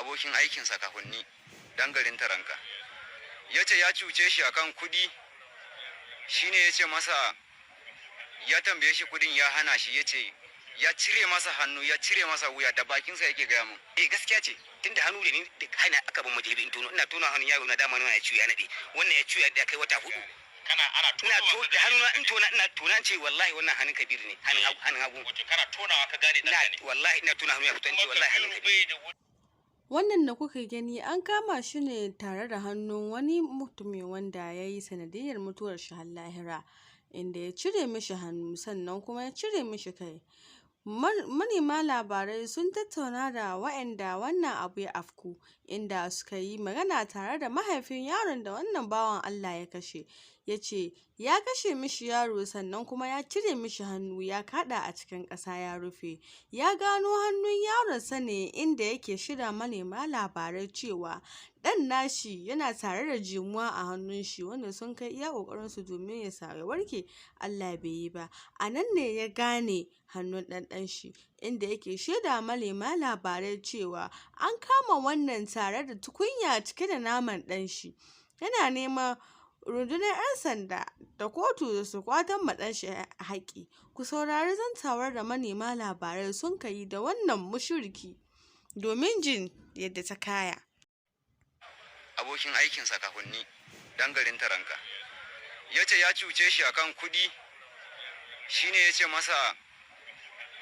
Abokin aikinsa kafin ni, dan garin Taranka. Ya ce ya cuce shi akan kuɗi, shine ya ce masa, ya tambaye shi kuɗin, ya hana shi, ya ce ya cire masa hannu, ya cire masa wuya, da bakinsa yake gaya mun. Eh, gaskiya ce, tunda hannu da ni da kaina aka ban majalibi in tono, ina tona hannun yaro na, dama na ya ciwo ya nade, wannan ya ciwo ya kai wata 4. Kana ana ina to da hannu na in tona, ina tona ce wallahi wannan hannun Kabiru ne, hannun hagu, hannun hagu. Wato kana tonawa ka gane ina ɗanka ne? Wallahi ina tona hannu ya fito, ce wallahi hannun Kabiru. Wannan da kuka gani an kama shi ne tare da hannun wani mutumi wanda ya yi sanadiyyar mutuwar shi har lahira, inda ya cire mishi hannu sannan kuma ya cire mishi kai. Manema labarai sun tattauna da waɗanda wannan abu ya afku, inda suka yi magana tare da mahaifin yaron da wannan bawan Allah ya kashe. Ya ce ya kashe mishi yaro sannan kuma ya cire mishi hannu, ya kaɗa a cikin ƙasa ya rufe. Ya gano hannun yaronsa ne inda yake shaida manema labarai cewa ɗan nashi yana tare da jimuwa a hannun shi, wanda sun kai iya ƙoƙarinsu domin ya sa ya warke, Allah bai yi ba. A nan ne ya gane hannun ɗan ɗan shi, inda yake shaida manema labarai cewa an kama wannan tare da tukunya cike da naman ɗan shi. Yana neman rundunar 'yan sanda da kotu da su kwatan ma ɗan shi haƙƙi. Ku saurari zantawar da manema labarai sun kai da wannan mushriki domin jin yadda ta kaya. Abokin aikinsa kafin ni, dan garin Taranka. Ya ce ya cuce shi akan kuɗi, shine ya ce masa,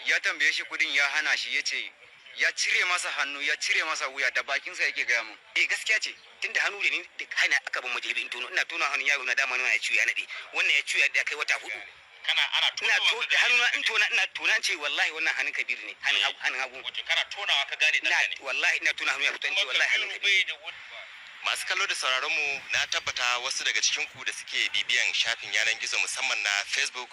ya tambaye shi kuɗin, ya hana shi, ya ce ya cire masa hannu, ya cire masa wuya, da bakinsa yake gaya mun. Eh, gaskiya ce, tunda hannu da ni da kaina aka ban majalibi in tono, ina tona hannun yaro na, dama na ya ciwo ya nade, wannan ya ciwo ya kai wata 4. Kana ana ina to tonawa da hannu na in tona, ina tona ce wallahi wannan hannun Kabiru ne, hannun hagu, hannun hagu. Wato kana tonawa ka gane ina ɗanka ne? Wallahi ina tona hannu ya fito, ce wallahi hannun Kabiru. Masu kallo da sauraron mu, na tabbata wasu daga cikin ku da suke bibiyan shafin yanar gizo, musamman na Facebook,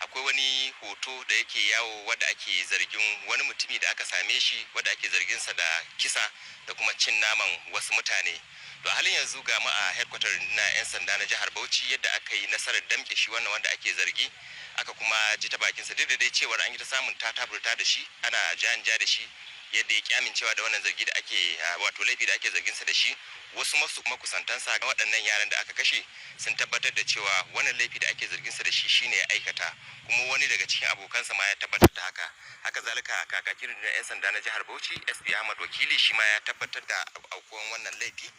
akwai wani hoto da yake yawo wadda ake zargin wani mutumi da aka same shi, wadda ake zargin sa da kisa da kuma cin naman wasu mutane. To, a halin yanzu ga mu a headquarter na 'yan sanda na jihar Bauchi, yadda aka yi nasarar damke shi wannan wanda ake zargi, aka kuma ji ta bakinsa, duk da dai cewar an yi ta samun tataburta da shi, ana jan ja da shi, yadda ya ki amincewa da wannan zargi da ake, wato laifi da ake zarginsa da shi. Wasu masu makusantansa, waɗannan yaran da aka kashe, sun tabbatar da cewa wannan laifi da ake zarginsa da shi shine ya aikata, kuma wani daga cikin abokansa ma ya tabbatar da haka. Haka zalika kakakin rundunar 'yan sanda na jihar Bauchi, SP Ahmad Wakili, shi ma ya tabbatar da aukuwan wannan laifi.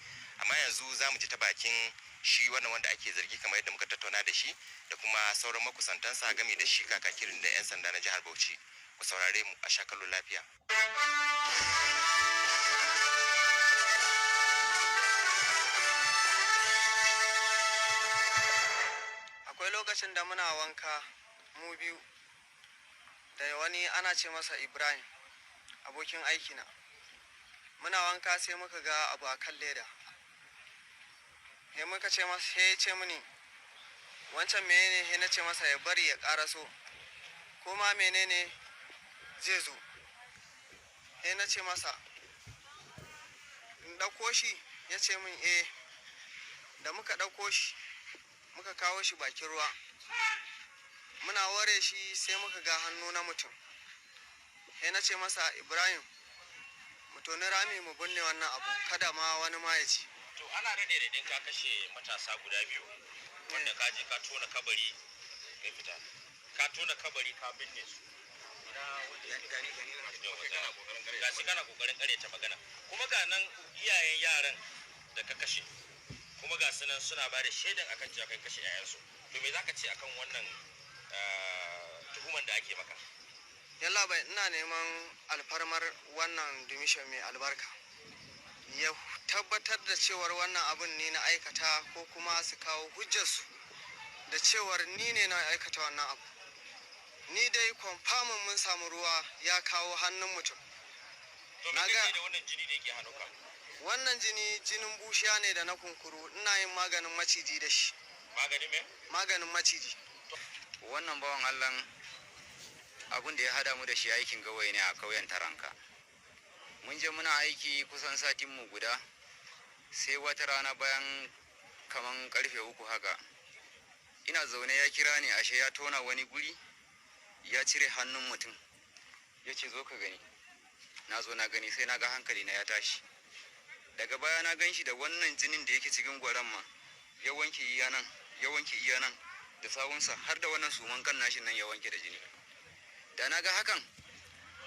Amma yanzu za mu ji ta bakin shi wannan wanda ake zargi, kamar yadda muka tattauna da shi da kuma sauran makusantansa game da shi kakakin rundunar 'yan sanda na jihar Bauchi. Ku saurare mu, a sha kallo lafiya. Akwai lokacin da muna wanka mu biyu da wani ana ce masa Ibrahim, abokin aikina. Muna wanka sai muka ga abu a kan leda. Sai muka ce masa, sai ya ce mini, "Wancan menene?" Sai na ce masa ya bari ya ƙaraso, ko ma menene zai zo. Sai na ce masa in ɗauko shi, ya ce min eh. Da muka ɗauko shi, muka kawo shi bakin ruwa, muna ware shi sai muka ga hannu na mutum. Sai na ce masa, "Ibrahim, mu toni rami mu binne wannan abu, kada ma wani ma ya ci." To, ana daɗe da ka kashe matasa guda biyu, wanda ka je ka tona kabari, ka fita ka tona kabari ka binne su. Ina wanda ga shi kana kokarin ta magana, kuma ga nan iyayen yaran da ka kashe, kuma ga su nan suna ba da shaidan akan cewa kai kashe 'ya'yansu. To, me zaka ce akan wannan tuhuman da ake maka? Yallabai, ina neman alfarmar wannan dimishin mai albarka, ya tabbatar da cewar wannan abun ne na aikata, ko kuma su kawo hujjarsu da cewar ni ne na aikata wannan abu. Ni dai confirming mun samu ruwa ya kawo hannun mutum. To, me kake da wannan jini da yake hannunka? Wannan jini jinin bushiya ne da na kunkuru. Ina yin maganin maciji da shi. Maganin me? Maganin maciji. Wannan bawan Allah, abin da ya hada mu da shi, aikin gawayi ne a kauyen Taranka. Mun je muna aiki kusan satin mu guda, sai wata rana bayan kaman karfe 3 haka, ina zaune ya kira ni, ashe ya tona wani guri ya cire hannun mutum. Ya ce, "Zo ka gani." Na zo na gani, sai na ga hankali na ya tashi. Daga baya na gan shi da wannan jinin da yake cikin gwaran ma, ya wanke iya nan, ya wanke iya nan da sawunsa, har da wannan suman kan nashin nan ya wanke da jini. Da na ga hakan,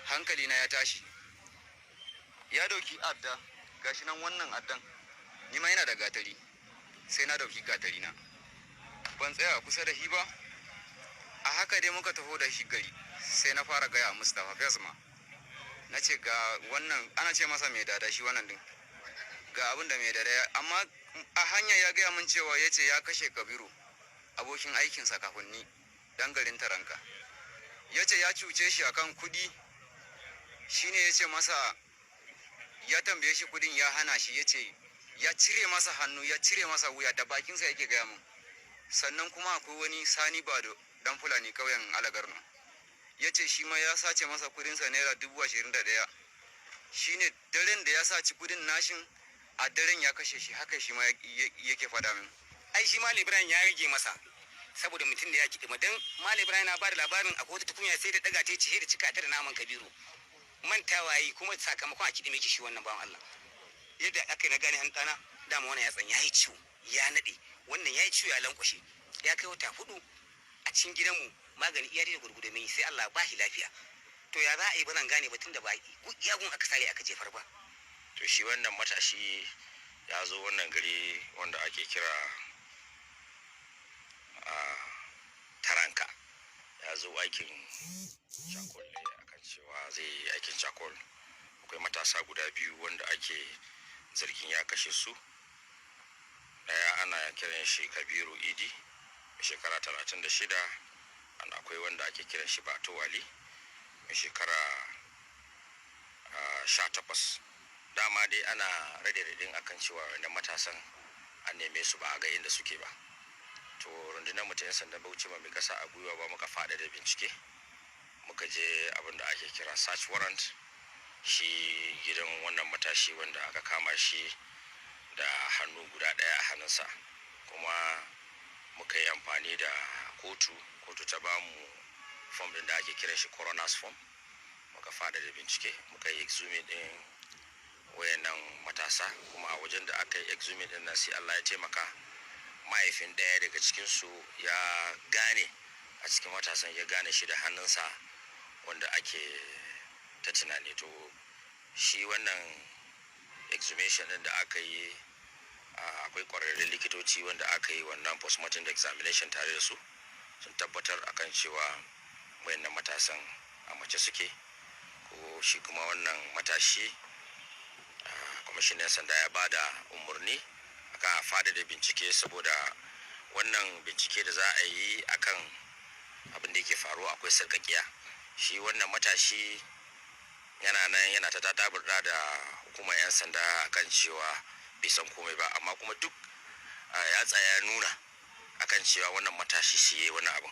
hankali na ya tashi. Ya dauki adda, gashi nan wannan addan, ni ma yana da gatari, sai na dauki gatari na. Ban tsaya kusa da shi ba, a haka dai muka taho da shi gari, sai na fara gaya Mustapha Fesma. Na ce ga wannan, ana ce masa mai dada shi wannan din. Ga abin da mai dada ya, amma a hanya ya gaya min cewa ya ce ya kashe Kabiru, abokin aikinsa kafin ni, dan garin Taranka. Ya ce ya cuce shi akan kudi, shine ya ce masa, ya tambaye shi kudin ya hana shi, ya ce ya cire masa hannu, ya cire masa wuya, da bakinsa yake gaya min. Sannan kuma akwai wani Sani Bado, dan Fulani kauyen Alagarno. Ya ce shi ma ya sace masa kudinsa naira 21,000. Shine daren da ya saci kudin nashin, a daren ya kashe shi, haka shi ma yake faɗa min. Ai shi Malam Ibrahim ya rage masa, saboda mutum da ya kiɗima, dan Malam Ibrahim na bada labarin akwai wata tukunya sai da ɗaga ta ce da cika ta da naman Kabiru. Mantawa yi kuma sakamakon a kiɗime shi wannan bawan Allah. Yadda aka yi na gane hannun ɗana, dama wannan yatsan ya yi ciwo, ya naɗe, wannan ya yi ciwo ya lankwashe, ya kai wata 4 a cikin gidanmu magani iya da gurgudu mai sai Allah ba shi lafiya. To ya za a yi ba zan gane ba tun da ba iyagun aka sare aka jefar ba. To shi wannan matashi ya zo wannan gari wanda ake kira a Taranka, ya zo aikin cakol ne, akan cewa zai yi aikin cakol. Akwai matasa guda biyu wanda ake zargin ya kashe su. Ɗaya ana kiran shi Kabiru Idi, mai shekara 36, and akwai wanda ake kiran shi Bato Wali, mai shekara 18. Dama dai ana rade-raden akan cewa wannan matasan an neme su ba a ga inda suke ba. To rundunar mu ta 'yan sandan Bauchi ba mai kasa a gwiwa ba, muka faɗa da bincike, muka je abin da ake kira search warrant shi gidan wannan matashi wanda aka kama shi da hannu guda ɗaya a hannunsa. Kuma muka yi amfani da kotu, kotu ta bamu form ɗin da ake kiran shi coroner's form. Muka faɗa da bincike, muka yi exhuming ɗin wayannan matasa. Kuma a wajen da aka yi exhuming ɗin nan, sai Allah ya taimaka, mahaifin ɗaya daga cikinsu ya gane a cikin matasan, ya gane shi da hannunsa wanda ake ta tunani. To shi wannan exhumation ɗin da aka yi, akwai ƙwararrun likitoci wanda aka yi wannan postmortem examination tare da su, sun tabbatar akan cewa wayannan matasan a mace suke. Ko shi kuma wannan matashi, kwamishinan sanda ya bada umarni akan a fada da bincike, saboda wannan bincike da za a yi akan abin da yake faruwa akwai sarƙaƙiya. Shi wannan matashi yana nan yana ta tataburda da hukumar 'yan sanda akan cewa bai san komai ba, amma kuma duk ya tsaya ya nuna akan cewa wannan matashi shi ya yi wannan abin.